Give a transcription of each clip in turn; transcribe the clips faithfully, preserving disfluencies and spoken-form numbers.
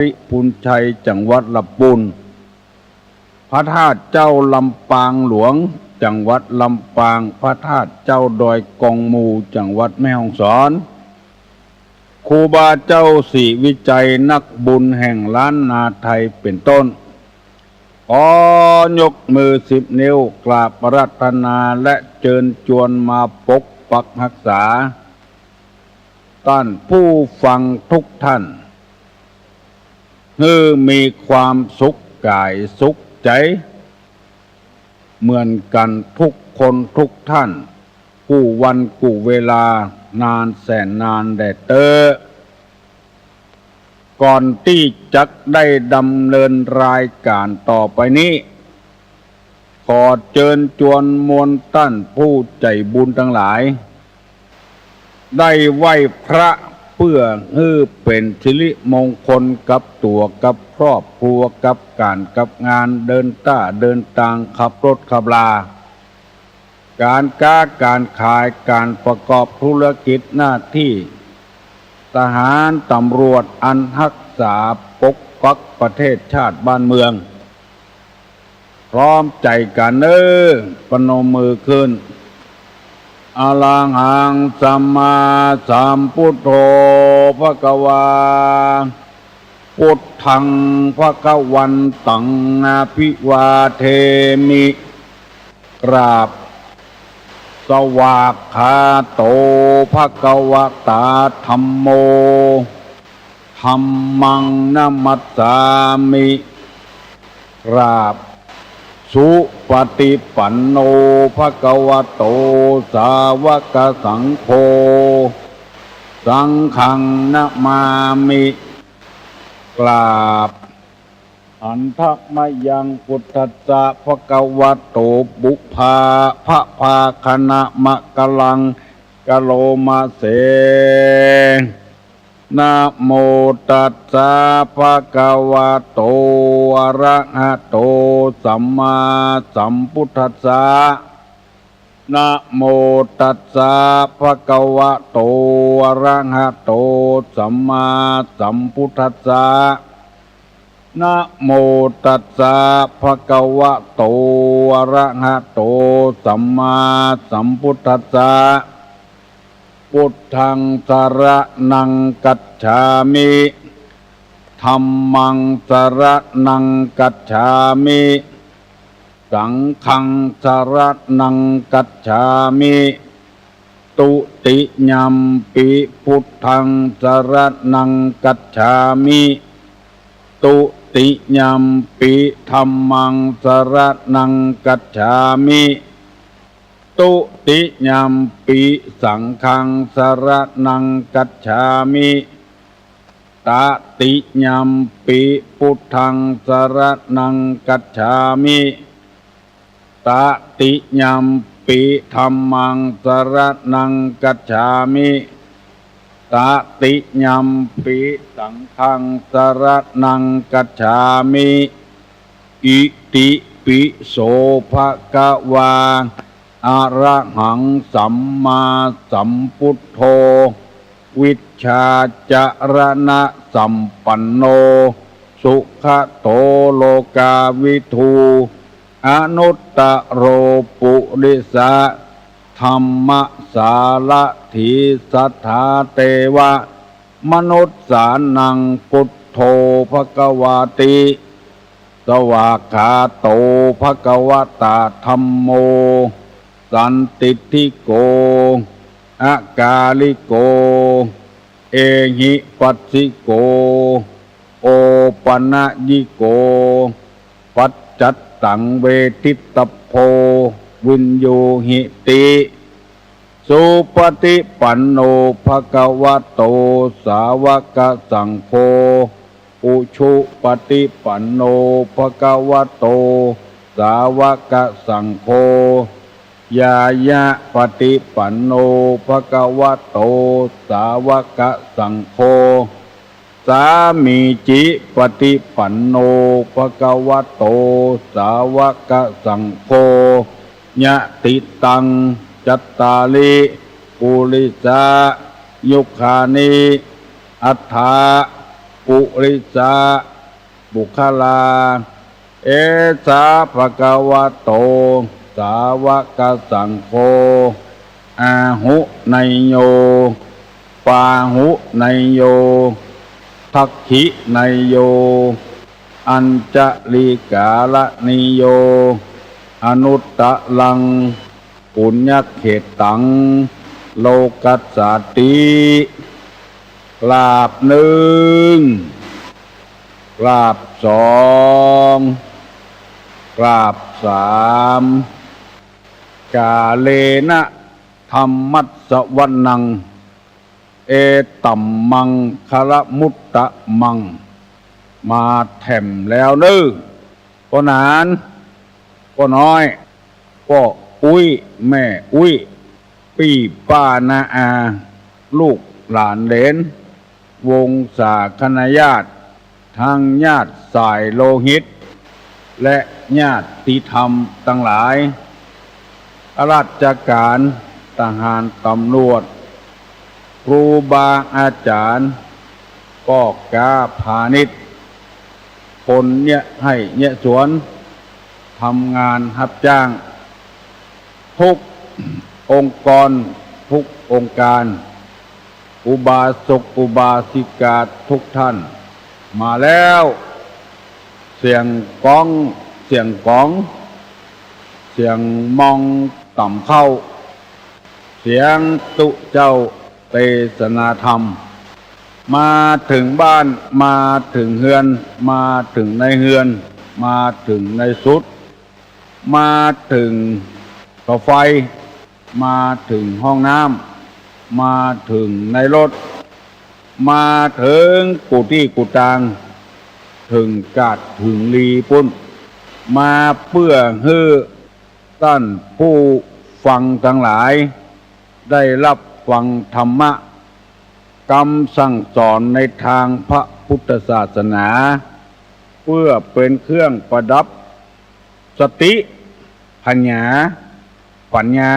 ริพูนชัย จังหวัดลำปูน พระธาตุเจ้าลำปางหลวง จังหวัดลำปาง พระธาตุเจ้าดอยกองมู จังหวัดแม่ฮ่องสอน ครูบาเจ้าศรีวิชัย นักบุญแห่งล้านนาไทย เป๋นต้น ขอยกมือสิบนิ้วกราบอาราธนาและเจิญจวนมาปกปักฮักษา ต้านผู้ฟังทุกท่าน หื้อมีความสุขก๋ายสุขใจ๋ เหมือนกั๋นทุกคนทุกท่าน กู้วันกู้เวลานานแสนนานแด่เต๊อะ ก่อนตี้จักได้ดำเนินรายก๋านต่อไปนี้ ขอเจิญจวนมวลต้านผู้ใจ๋บุญตังหลาย ได้ไหว้พระเปื้อหื้อเป๋นสิริมงคลกับตั๋วกับครอบครัว กับก๋านกับงาน เดินต้าเดินตาง ขับรถขับรา ก๋านก๊าก๋านขาย ก๋านประกอบธุรกิจหน้าตี้ ทหารตำรวจอันฮักษาปกปักประเทศชาติบ้านเมือง พร้อมใจ๋กั๋นเน่อ ประนมมือขึ้น อะระหังสัมมาสัมพุทโธ ภะคะวา พุทธัง ภะคะวันตัง อะภิวาเทมิ กราบ สวากขาโต ภะคะวะตา ธัมโม ธัมมัง นะมัสสามิ กราบ สุปะติปันโน ภะคะวะโต สาวะกะสังโฆ สังฆัง นะมามิ กราบ หันทะมะยัง พุทธัสสะ ภะคะวะโต ปุพพา ภะพาคะนะมะกะลัง กะโลมะเส นะโมตัสสะ ภะคะวะโต อะระหะโต สัมมาสัมพุทธัสสะ นะโมตัสสะ ภะคะวะโต อะระหะโต สัมมาสัมพุทธัสสะ นะโมตัสสะ ภะคะวะโต อะระหะโต สัมมาสัมพุทธัสสะ พุทธัง สะระณัง กัจฉามิ ธัมมัง สะระณัง กัจฉามิ สังฆัง สะระณัง กัจฉามิ ตุติยัมปิ พุทธัง สะระณัง กัจฉามิ ตุติยัมปิ ธัมมัง สะระณัง กัจฉามิ ตุติยัมปิ สังฆัง สะระณัง กัจฉามิ ตะติยัมปิ พุทธัง สะระณัง กัจฉามิ ตะติยัมปิ ธัมมัง สะระณัง กัจฉามิ ตะติยัมปิ สังฆัง สะระณัง กัจฉามิ อิติปิโส ภะคะวา อะระหัง สัมมาสัมพุทโธ วิชชาจะระณะสัมปันโน สุขะโต โลกาวิทู อนุตตะโร ปุริสะธัมมะสารถี สัทธาเตวะมนุสสานัง พุทโธ ภะคะวาติ สวากขาโต ภะคะวะตา ธัมโม สันติฏฐิโก อะกาลิโก เอหิปัสสิโก โอปะนะยิโก ปัจจัตตัง เวทิตะโพ วิญญูหิติ สุปะติปันโน ภะคะวะโต สาวะกะสังโฆ อุชุปะติปันโน ภะคะวะโต สาวะกะสังโฆ ญาญะปะติปันโน ภะคะวะโต สาวะกะสังโฆ สามีจิปะติปันโน ภะคะวะโต สาวะกะสังโฆ ยะติตัง จัตตาริ ปุริสายุคานิ อัฏฐะ ป ปุริสะ ปุคคลา เอสะ ภะคะวะโต สาวะกะสังโฆ อาหุเนยโย ปาหุเนยโย ทักขิเนยโย อัญชลีกาละนิโย อนุตตะรัง ปุญญเขตตัง โลกัสสาติ กราบนึ่ง กราบสอง กราบสาม กาเลนะ ธัมมัสสวนัง เอตัมมังคะละมุตตะมัง มาแถมแล้วเน้อ ป้อหนาน ป้อน้อย ป้ออุ๊ย แม่อุ๊ย ปี้ป้าน้าอา ลูกหลานเหลน วงศาคณาญาติ ทั้งญาติสายโลหิต และญาติธรรมตังหลาย ข้าราชก๋าน ทหารต๋ำรวจ ครูบาอาจ๋ารย์ ป้อก๊าพาณิชย์ คนเยียะไฮ่เยียะสวน ทำงานฮับจ้าง ทุกองค์กร ทุกองค์ก๋าน อุบาสกอุบาสิกาทุกท่าน มาแล้ว เสียงก๊อง เสียงก๋อง เสียงมองต๋ำเข้า เสียงตุ๊เจ้าเตสนาธรรม มาเถิงบ้าน มาเถิงเฮือน มาเถิงในเฮือน มาเถิงในสุด มาเถิงเสาไฟ มาเถิงห้องน้ำ มาเถิงในรถ มาเถิงกู้ตี้กู้ตาง เถิงกาดเถิงลีปู๊น มาเปื้อหื้อต้านผู้ฟังตังหลาย ได้ฮับฟังธรรมะ กำสั่งสอนในตางพระปุทธศาสนา เปื้อเป๋นเครื่องประดับ สติ ปั๋ญญา ปั๋ญญา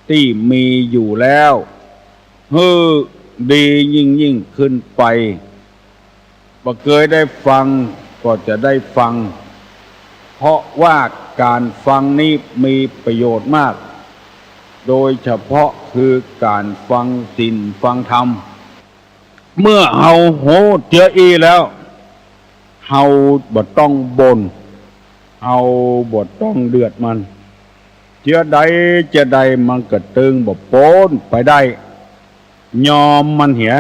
ตี้มีอยู่แล้ว หื้อดียิ่งๆ ขึ้นไป บ่เกยได้ฟังก็จะได้ฟัง เพราะว่าก๋านฟังนี้มีประโยชน์มาก โดยเฉพาะคือก๋านฟังศีลฟังธรรม เมื่อเฮาฮู้เจื้ออี้แล้ว เฮาบ่ต้องบ่น เฮาบ่ต้องเดือดมัน เจื้อใดเจื้อใดมันก็ตึงบ่ป๊นไปได้ ยอมมันเหีย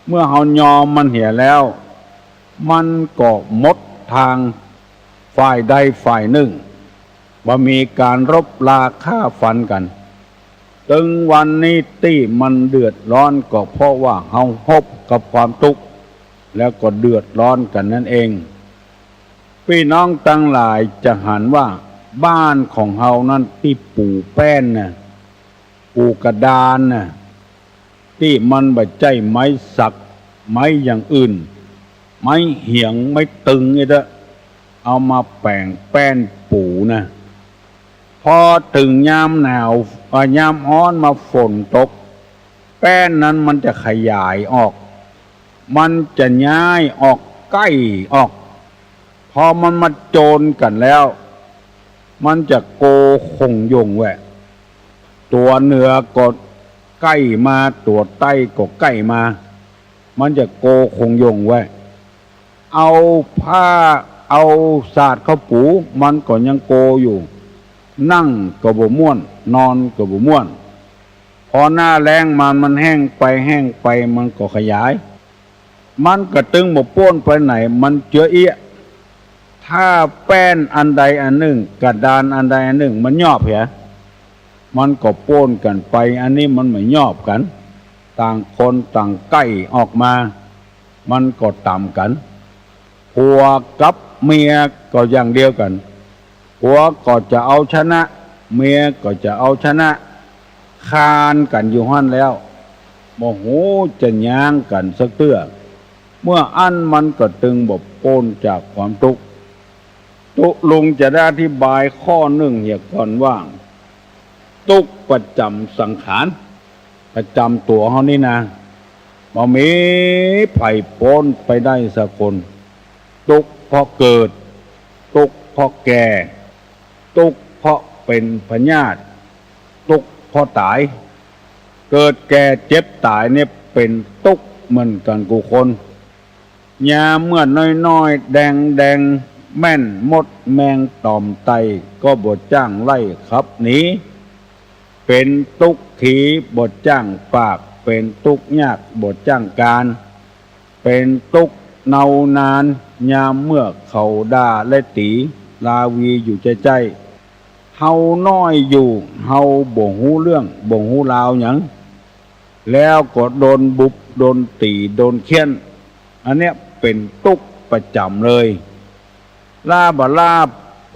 เมื่อเฮายอมมันเหียแล้ว มันก็หมดตางฝ่ายใดฝ่ายนึ่ง บ่มีก๋านรบราฆ่าฟันกั๋น ตึงวันนี้ตี้มันเดือดร้อนก็เพราะว่าเฮาพบกับความตุ๊กข์ แล้วก็เดือดร้อนกั๋นนั้นเอง ปี้น้องตังหลายจะหันว่าบ้านของเฮานั้นตี้ปูแป้นน่ะ ปูกระดานน่ะ ตี้มันบ่ใจ้ไม้สัก ไม้อย่างอื่น ไม้เหียง ไม้ตึงนี่เต๊อะ เอามาแป๋งแป้นปูน่ะ พอเถิงยามหนาว เอ่อ ยามฮ้อนมาฝนตก แป้นนั้นมันจะขยายออก มันจะย้ายออก ใก้ออก พอมันมาโจนกั๋นแล้ว มันจะโกขงหย่งแวะ ตั๋วเหนือก็ใก้มา ตั๋วใต้ก็ใก้มา มันจะโกขงหย่งแวะ เอาผ้า เอาสาดเข้าปู มันก็ยังโกอยู่ นั่งก็บ่ม่วน นอนก็บ่ม่วน พอหน้าแล้งมา มันแห้งไป แห้งไป มันก็ขยาย มันก็ตึงบ่ป๊นไปไหน มันเจื้ออี้ ถ้าแป้นอันใดอันนึ่ง กระดานอันใดอันนึ่ง มันยอบเหีย มันก็ป๊นกั๋นไป อันนี้มันบ่ยอบกั๋น ต่างคนต่างใก้ออกมา มันก็ต๋ำกั๋น ผัวกับเมียก็อย่างเดียวกั๋น ผัวก็จะเอาชนะ เมียก็จะเอาชนะ คานกั๋นอยู่หั้นแล้ว บ่ฮู้จะย้างกั๋นสักเตื้อ เมื่ออั้นมันก็ตึงบ่ป๊นจากความตุ๊กข์ ตุ๊ลุงจะได้อธิบายข้อนึ่งเหียก่อนว่า ตุ๊กประจ๋ำสังขาร ประจ๋ำตั๋วเฮานี่นะ บ่มีใผป๊นไปได้สักคน ตุ๊กเพราะเกิด ตุ๊กเพราะแก่ ตุ๊กเพราะเป๋นพยาธิ ตุ๊กเพราะต๋าย เกิดแก่เจ็บต๋ายเนี่ยเป๋นตุ๊กเหมือนกั๋นกู้คน ยามเมื่อน้อยๆ แดงๆ แม่นมดแมงต่อมไต่ ก็บ่จ้างไล่ขับหนี เป๋นตุ๊กขีบ่จ้างปาก เป๋นตุ๊กยากบ่จ้างก๋าน เป๋นตุ๊กเนานาน ยามเมื่อเขาด่าและตี๋ ราวีอยู่ใจ้ๆ เฮาน้อยอยู่ เฮาบ่ฮู้เรื่อง บ่ฮู้ราวหยัง แล้วก็โดนบุบ โดนตี๋ โดนเฆี่ยน อันเนี้ยเป๋นตุ๊กประจ๋ำเลย ล้าบ่ล้า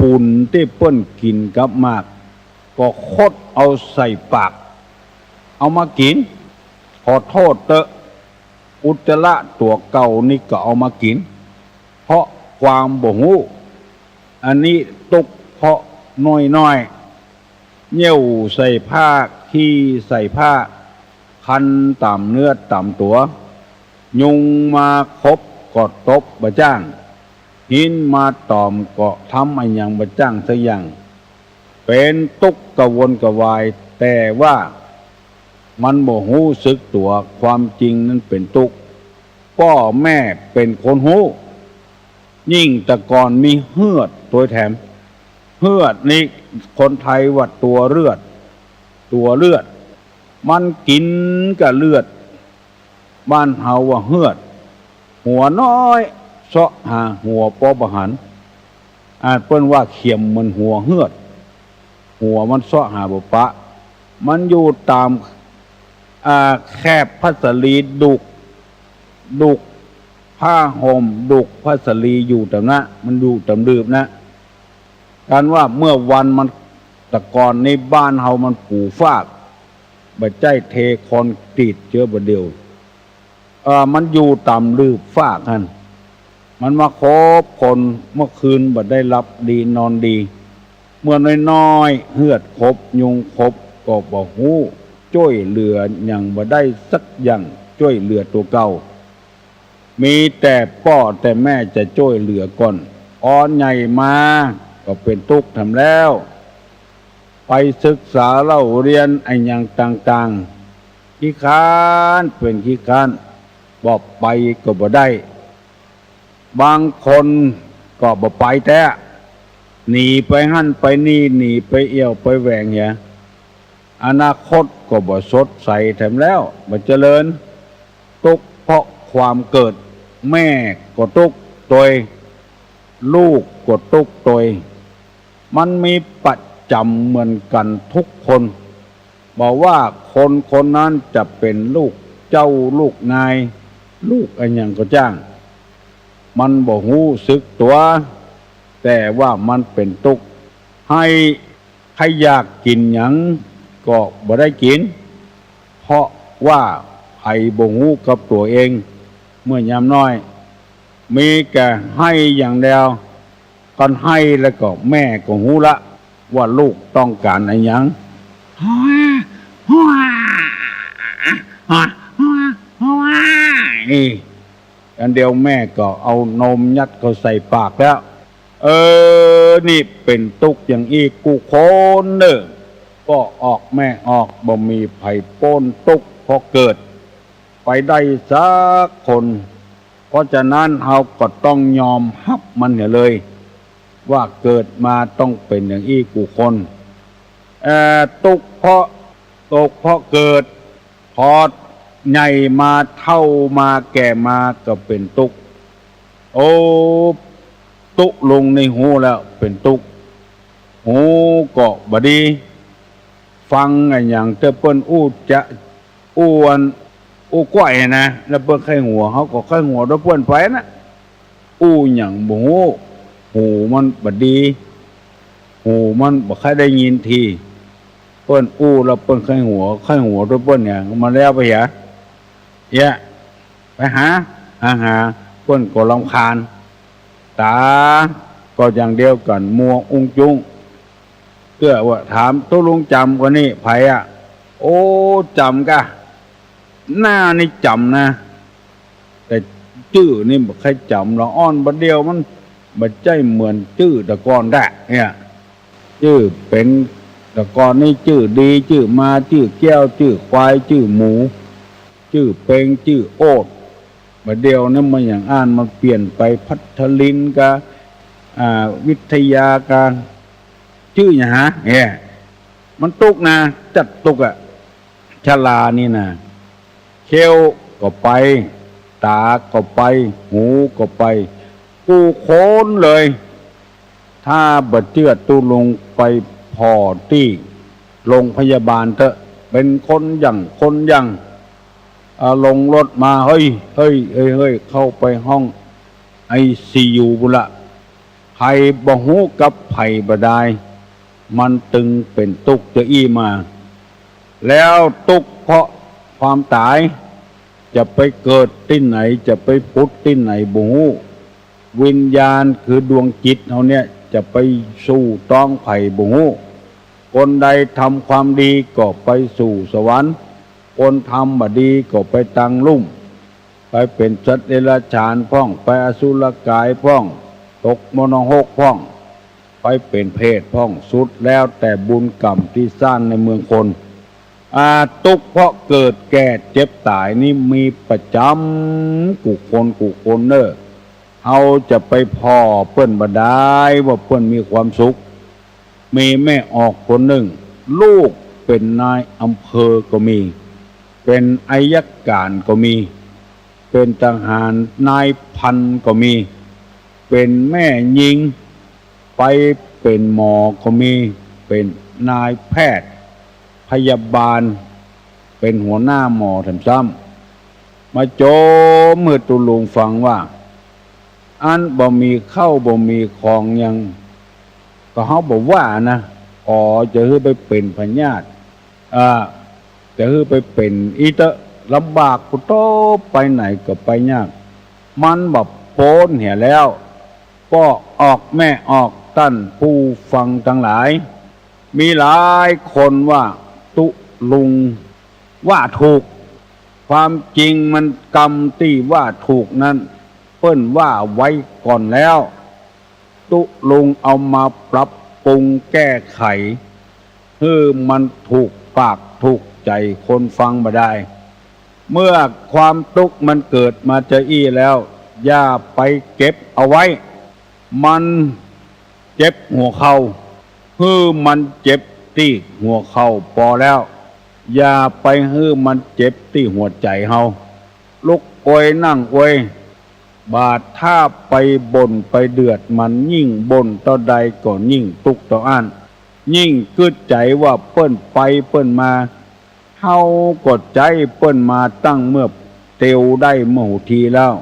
ปู๋นตี้เปิ้นกิ๋นกับหมาก ก็คดเอาใส่ปาก เอามากิ๋น ขอโต้ษเต๊อะ อุจจาระตั๋วเก่านี่ก็เอามากิ๋น เพราะความบ่ฮู้ อันนี้ตุ๊กเพราะน้อยๆ เยี่ยวใส่ผ้า ขี้ใส่ผ้า คันต๋ามเนื้อต๋ามตั๋ว ยุงมาขบก็ตบบ่จ้าง หินมาต่อมก็ทำอะหยังบ่จ้างสักอย่าง เป๋นตุ๊กกระวนกระวาย แต่ว่ามันบ่ฮู้สึกตั๋ว ความจริงนั้นเป๋นตุ๊ก ป้อแม่เป๋นคนฮู้ ยิ่งแต่ก่อนมีเฮือดตวยแถม เฮือดนี่คนไทยว่าตั๋วเลือด ตั๋วเลือด มันกิ๋นกับเลือด บ้านเฮาว่าเฮือด หัวน้อย เซาะหาหัวปอบ่หัน อาจเปิ้นว่าเขียมเหมือนหัวเฮือด หัวมันเซาะหาบ่ปะ มันอยู่ต๋าม อ่า แคบผ้าสาลี ดุก ดุกผ้าห่ม ดุกผ้าสาลีอยู่ต๋ามนั้น มันอยู่ต๋ามลืบนั้น กันว่าเมื่อวันมัน แต่ก่อนในบ้านเฮามันปูฟาก บ่ใจ้เทคอนกรีตเจือบ่าเดี่ยว เอ่อ มันอยู่ต๋ามลืบฟากหั้น มันมาขบคน เมื่อคืนบ่ได้หลับดีนอนดี เมื่อน้อยๆ เฮือดขบยุงขบก็บ่ฮู้ จ้วยเหลือหยังบ่ได้สักอย่าง จ้วยเหลือตั๋วเก่า มีแต่ป้อแต่แม่จะจ้วยเหลือก่อน อ่อนใหญ่มาก็เป๋นตุ๊กแถมแล้ว ไปศึกษาเล่าเฮียนอะหยังต่างๆ ขี้คร้านเป๋นขี้คร้าน บ่ไปก็บ่ได้ บางคนก็บ่ไปแต๊ หนีไปหั้นไปนี่ หนีไปเอี่ยวไปแหว่งเหีย อนาคตก็บ่สดใสแถมแล้ว บ่เจริญ ตุ๊กเพราะความเกิด แม่ก็ตุ๊กตวย ลูกก็ตุ๊กตวย มันมีประจ๋ำเหมือนกั๋นทุกคน บ่ว่าคนคนนั้นจะเป๋นลูกเจ้าลูกนาย ลูกอะหยังก็จ้าง มันบ่ฮู้สึกตั๋ว แต่ว่ามันเป๋นตุ๊ก ใค่ ใค่อยากกิ๋นหยังก็บ่ได้กิ๋น เพราะว่าใผบ่ฮู้กับตั๋วเอง เมื่อยามน้อย มีแต่ไห้อย่างเดียว คันไห้แล้วก็แม่ก็ฮู้ละว่าลูกต้องก๋านอะหยัง นี่ อันเดียวแม่ก็เอานมยัดเข้าใส่ปากแล้ว เออ นี่เป๋นตุ๊กอย่างอี้กู้คนเน่อ ป้อออกแม่ออก บ่มีใผป๊นตุ๊กเพราะเกิดไปได้สักคน เพราะฉะนั้นเฮาก็ต้องยอมฮับมันเหียเลย ว่าเกิดมาต้องเป๋นอย่างอี้กู้คน เอ่อ ตุ๊กเพราะ ตุ๊กเพราะเกิด พอใหญ่มาเฒ่ามาแก่มาก็เป๋นตุ๊ก โอ้ ตุ๊ลุงนี่ฮู้แล้วเป๋นตุ๊ก หูก็บ่ดี ฟังอะหยังเตื้อเปิ้นอู้จะ อู้อัน อู้ก้อยนะ แล้วเปิ้นใค่หัว เฮาก็ใค่หัวตวยเปิ้นไปนะ อู้หยังบ่ฮู้ หูมันบ่ดี หูมันบ่ใค่ได้ยินที เปิ้นอู้แล้วเปิ้นใค่หัว ใค่หัวตวยเปิ้นเนี่ย มันแล้วไปเหีย เยียะ ไปหา หา หา เปิ้นก็รำคาญ ต๋าก็อย่างเดียวกั๋น มัวอุ้งจุ้ง เตื้อว่าถามตุ๊ลุงจ๋ำคนนี้ ใผอะ โอ้ จ๋ำกะ หน้านี่จ๋ำนะ แต่จื้อนี่บ่ใค่จ๋ำ ละอ่อนบ่าเดี่ยวมันบ่ใจ้เหมือนจื้อแต่ก่อนแต๊เนี่ย จื้อเป๋น แต่ก่อนนี่จื้อดี จื้อมา จื้อแก้ว จื้อควาย จื้อหมู จื้อเป็ง จื้อโอด บ่าเดี่ยวนี่มันอย่างอั้น มันเปลี่ยนไป พัชรินทร์กา อ่า วิทยากา จื้อหยังหา เนี่ย มันตุ๊กนะ จั๊ดตุ๊กอะ ชรานี่นะ เขี้ยวก็ไป ต๋าก็ไป หูก็ไป กู้คนเลย ถ้าบ่เจื้อตุ๊ลุงไปผ่อตี้โรงพยาบาลเต๊อะ เป๋นคนหยั่งคนหยั่ง อ่า ลงรถมา เฮ้ย เฮ้ย เฮ้ย เฮ้ย เข้าไปห้องไอซียู ปู้นละ ใผบ่ฮู้กับใผบ่ดาย มันตึงเป๋นตุ๊กจาอี้มา แล้วตุ๊กเพราะความต๋าย จะไปเกิดตี้ไหน จะไปผุดตี้ไหนบ่ฮู้ วิญญาณคือดวงจิตเฮาเนี่ย จะไปสู่ต๊องใผบ่ฮู้ คนใดทำความดีก็ไปสู่สวรรค์ คนทำบ่ดีก็ไปตังลุ่ม ไปเป๋นสัตว์เดรัจฉานพ่อง ไปอสุรกายพ่อง ตกมรณหกพ่อง ไปเป๋นเปรตพ่อง สุดแล้วแต่บุญกรรมตี้สร้างในเมืองคน อ่า ตุ๊กเพราะเกิดแก่เจ็บต๋ายนี่มีประจ๋ำกู้คนกู้คนเน่อ เฮาจะไปผ่อเปิ้นบ่ดายว่าเปิ้นมีความสุข มีแม่ออกคนนึ่ง ลูกเป๋นนายอำเภอก็มี เป๋นอัยการก็มี เป๋นทหารนายพันก็มี เป๋นแม่ญิง ไปเป๋นหมอก็มี เป๋นนายแพทย์ พยาบาล เป๋นหัวหน้าหมอแถมซ้ำ มาโจมหื้อตุ๊ลุงฟังว่า อันบ่มีข้าวบ่มีของหยัง ก็เฮาบ่ว่านะ ขอจะหื้อไปเป๋นพยาธิ อ่า จะหื้อไปเป๋นอี้เต๊อะ ลำบากปู้น ไปไหนก็ไปยาก มันบ่ป๊นเหียแล้ว ป้อออกแม่ออก ต้านผู้ฟังตังหลาย มีหลายคนว่าตุ๊ลุงว่าถูก ความจริงมันกำตี้ว่าถูกนั้น เปิ้นว่าไว้ก่อนแล้ว ตุ๊ลุงเอามาปรับปรุงแก้ไข หื้อมันถูกปากถูกใจ๋คนฟังบ่ดาย เมื่อความตุ๊กข์มันเกิดมาจาอี้แล้ว อย่าไปเก็บเอาไว้ มันเจ็บหัวเข่า หื้อมันเจ็บตี้หัวเข่าปอแล้ว อย่าไปหื้อมันเจ็บตี้หัวใจ๋เฮา ลุกอวยนั่งอวย บ่าถ้าไปบ่นไปเดือดมัน ยิ่งบ่นเต้าใดก็ยิ่งตุ๊กข์เต้าอั้น ยิ่งกึ๊ดใจ๋ว่าเปิ้นไปเปิ้นมา เฮาก็ใจ๊เปิ้นมาตั้งเมื่อเตียวได้เมื่อหูทีแล้ว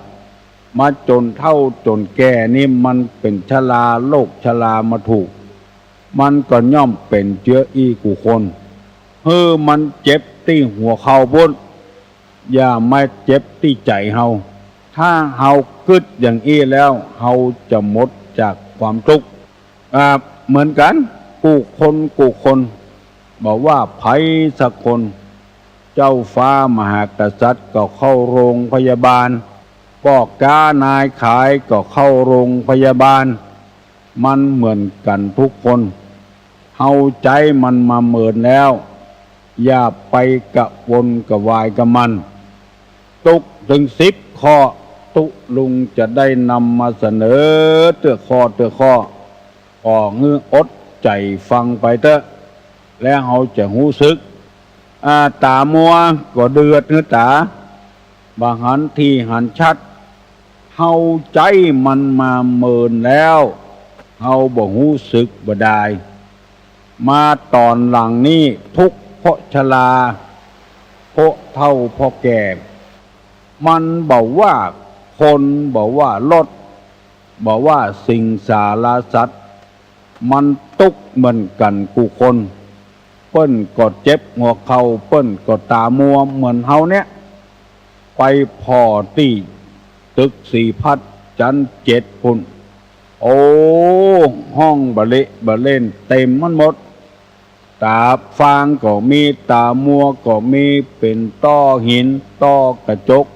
มาจ๋นเฒ่าจ๋นแก่นี่มันเป๋นชรา โรคชรามาถูก มันก็ย่อมเป๋นเจื้ออี้กู้คน หื้อมันเจ็บตี้หัวเข่าปู้น อย่ามาเจ็บตี้ใจ๋เฮา ถ้าเฮากึ๊ดอย่างอี้แล้ว เฮาจะหมดจากความตุ๊กข์ อ่า เหมือนกั๋น กู้คนกู้คน บ่ว่าใผสักคน เจ้าฟ้ามหากษัตริย์ก็เข้าโรงพยาบาล ป้อก๊านายขายก็เข้าโรงพยาบาล มันเหมือนกั๋นทุกคน เฮาใจ๊มันมาเมินแล้ว อย่าไปกระวนกระวายกับมัน ตุ๊กถึงสิบข้อ ตุ๊ลุงจะได้นำมาเสนอเตื้อข้อเตื้อข้อ ขอหื้ออดใจ๋ฟังไปเต๊อะ แล้วเฮาจะฮู้สึก อ่า ต๋ามัวก็เดือดหื้อต๋า บ่หันตี้หันชัด เฮาใจ๊มันมาเมินแล้ว เฮาบ่ฮู้สึกบ่ดาย มาต๋อนหลังนี้ทุกข์เพราะชรา เพราะเฒ่าเพราะแก่ มันบ่ว่าคน บ่ว่ารถ บ่ว่าสิ่งสารสัตว์ มันตุ๊กข์เหมือนกั๋นกู้คน เปิ้นก็เจ็บหัวเข่า เปิ้นก็ต๋ามัวเหมือนเฮาเนี่ย ไปผ่อตี้ตึกศรีพัฒน์จั๊นเจ็ดปู้น โอ้ ห้องบ่าเละบ่าเล่นเต็มมันหมด ต๋าฟางก็มี ต๋ามัวก็มี เป๋นต้อหิน ต้อกระจก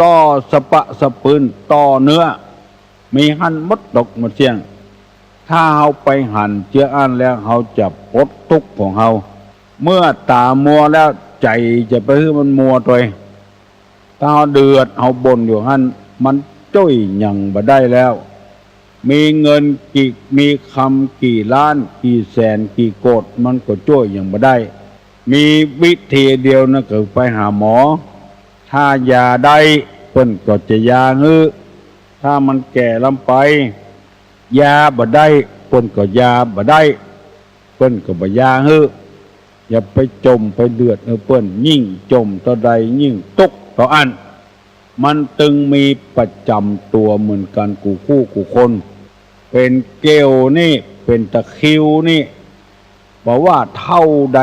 ต้อสะปะสะปืน ต้อเนื้อ มีหั้นหมดตกหมดเสี้ยง ถ้าเฮาไปหันเจื้ออั้นแล้ว เฮาจะป๊นตุ๊กข์ของเฮา เมื่อต๋ามัวแล้ว ใจ๋จะไปหื้อมันมัวตวย ถ้าเฮาเดือด เฮาบ่นอยู่หั้น มันจ้วยหยังบ่ได้แล้ว มีเงินกี่ มีคำกี่ล้าน กี่แสน กี่โกด มันก็จ้วยหยังบ่ได้ มีวิธีเดียวนะ ก็ไปหาหมอ ถ้ายาได้ เปิ้นก็จะยาหื้อ ถ้ามันแก่ล้ำไป ยาบ่ได้ เปิ้นก็ยาบ่ได้ เปิ้นก็บ่ยาหื้อ อย่าไปจ่มไปเดือดหื้อเปิ้น ยิ่งจ่มเต้าใดยิ่งตุ๊กข์เต้าอั้น มันตึงมีประจ๋ำตั๋วเหมือนกั๋นกู้คู่กู้คน เป๋นเกลียวนี่ เป๋นตะคริวนี่ บ่ว่าเฒ่าใด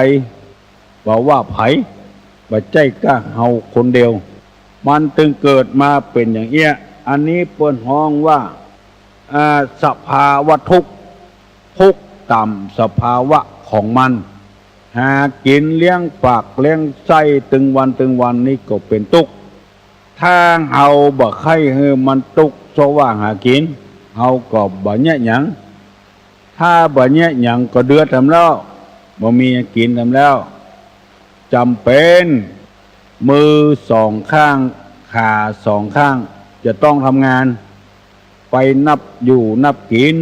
บ่ว่าใผ บ่ใจ้ก้าเฮาคนเดียว มันตึงเกิดมาเป๋นอย่างเอี้ย อันนี้เปิ้นฮ้องว่า อ่า สภาวะทุกข์ ทุกข์ต๋ามสภาวะของมัน หากิ๋นเลี้ยงปากเลี้ยงไส้ตึงวันตึงวันนี่ก็เป๋นตุ๊กข์ ถ้าเฮาบ่ใค่หื้อมันตุ๊กข์ เซาะว่าหากิ๋น เฮาก็บ่เยียะหยัง ถ้าบ่เยียะหยังก็เดือดแถมแล้ว บ่มีหยังกิ๋นแถมแล้ว จ๋ำเป๋น มือสองข้าง ขาสองข้าง จะต้องทำงาน ไปนับอยู่นับกิ๋น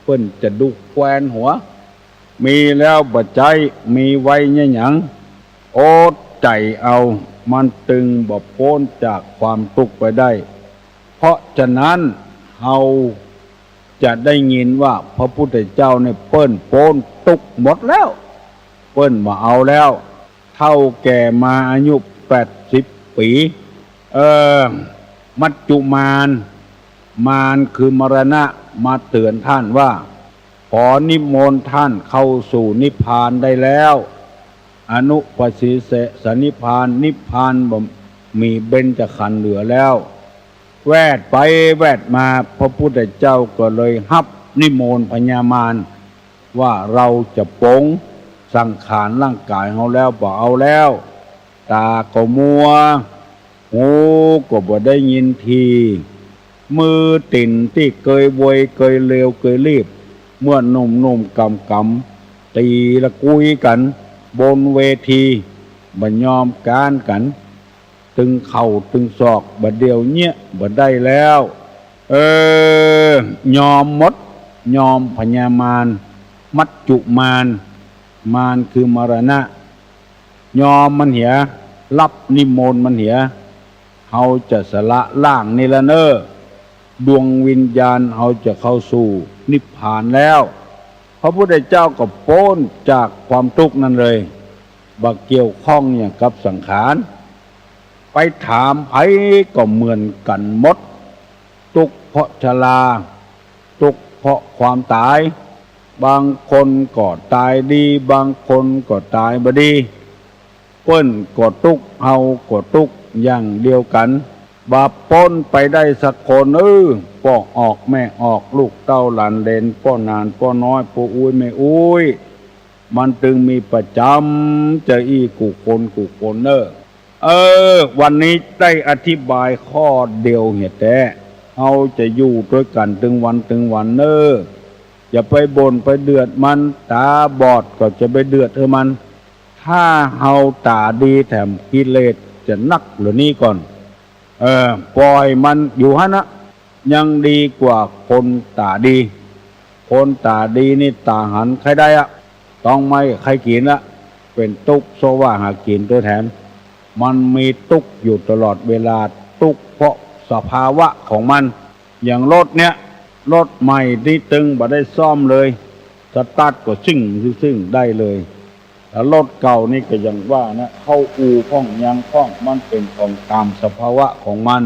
เปิ้นจะดุแควนหัว มีแล้วบ่ใจ๊ มีไว้เยียะหยัง อดใจ๋เอา มันตึงบ่ป๊นจากความตุ๊กข์ไปได้ เพราะฉะนั้น เฮาจะได้ยินว่าพระพุทธเจ้าเนี่ยเปิ้นป๊นตุ๊กข์หมดแล้ว เปิ้นบ่เอาแล้ว เฒ่าแก่มาอายุแปดสิบปี๋ เออ มัจจุมาร มารคือมรณะ มาเตื๋อนต้านว่า ขอนิมนต์ต้านเข้าสู่นิพพานได้แล้ว อนุปสิเสสนิพพาน นิพพานบ่มีเบญจขันธ์เหลือแล้ว แวดไปแวดมา พระพุทธเจ้าก็เลยฮับนิมนต์พญามาร ว่าเฮาจะปงสังขารร่างก๋ายเฮาแล้ว บ่เอาแล้ว ต๋าก็มัว หูก็บ่ได้ยินที มือตี๋นตี้เกยโวย เกยเลว เกยลีบ เมื่อหนุ่มๆ ก๋ำๆ ตี๋ละกุยกั๋นบนเวที บ่ยอมก๊านกั๋น ตึงเข่าตึงศอก บ่าเดี่ยวเยียะบ่ได้แล้ว เออ ยอมหมด ยอมพญามาร มัจจุมาร มารคือมรณะ ยอมมันเหีย ฮับนิมนต์มันเหีย เฮาจะสละร่างนี้ละเน่อ ดวงวิญญาณเฮาจะเข้าสู่นิพพานแล้ว พระพุทธเจ้าก็ป๊นจากความตุ๊กข์นั้นเลย บ่เกี่ยวข้องหยังกับสังขาร ไปถามใผก็เหมือนกั๋นหมด ตุ๊กข์เพราะชรา ตุ๊กข์เพราะความต๋าย บางคนก็ต๋ายดี บางคนก็ต๋ายบ่ดี เปิ้นก็ตุ๊กข์ เฮาก็ตุ๊กข์อย่างเดียวกั๋น บ่ป๊นไปได้สักคน เออ ป้อออกแม่ออก ลูกเต้าหลานเหลน ป้อหนานป้อน้อย ป้ออุ๊ยแม่อุ๊ย มันตึงมีประจ๋ำจะอี้กู้คนกู้คนเน่อ เออ วันนี้ได้อธิบายข้อเดียวเหียแต๊ เฮาจะอยู่ตวยกั๋นตึงวันตึงวันเน่อ อย่าไปบ่นไปเดือดมัน ต๋าบอดก็จะไปเดือดหื้อมัน ถ้าเฮาต๋าดีแถม กิเลสจะนักเหลือนี้ก่อน เออ ป่อยมันอยู่หั้นนะ ยังดีกว่าคนต๋าดี คนต๋าดีนี่ต๋าหันใค่ได้อะ ต้องไม้ใค่กิ๋นละ เป๋นตุ๊กข์เซาะว่าหากิ๋นตวยแถม มันมีตุ๊กข์อยู่ตลอดเวลา ตุ๊กข์เพราะสภาวะของมัน อย่างรถเนี่ย รถใหม่นี่ตึงบ่ได้ซ่อมเลย สตาร์ทก็ซิ่งซิ่งได้เลย แล้วรถเก่านี่ก็อย่างว่านะ เข้าอู่พ่องยังพ่อง มันเป๋นของต๋ามสภาวะของมัน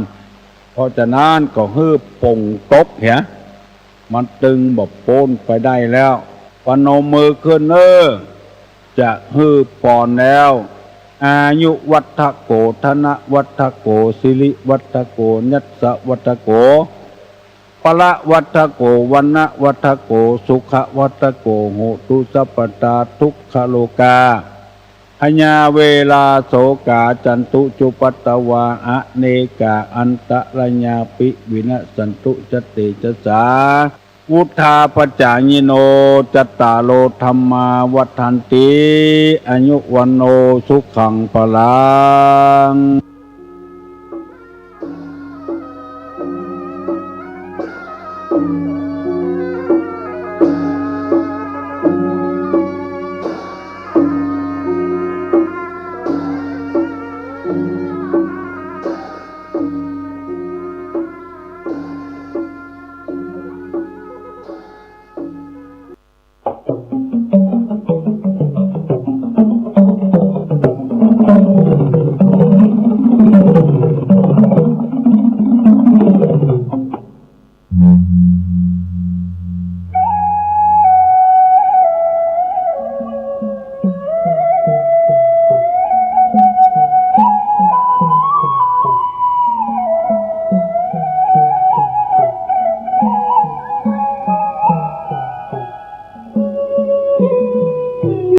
เพราะฉะนั้นก็หื้อปลงตกเหีย มันตึงบ่ป๊นไปได้แล้ว ประนมมือขึ้นเน่อ จะหื้อปอนแล้ว อายุวัฒโก ธนวัฒโก สิริวัฒโก ยศวัฒโก พละวัฒโก วรรณวัฒโก สุขวัฒโก โหตุ สัพพดา ทุกขโรกา พยา เวรา โสกา จันตุ จุปปะตะวา อเนกา อันตะรายาปิ วินัสสันตุ สะเตจะสา วุฑฒาปะจายิโน จัตตาโร ธัมมา วัฑฒันติ อายุ วัณโณ สุขัง พลัง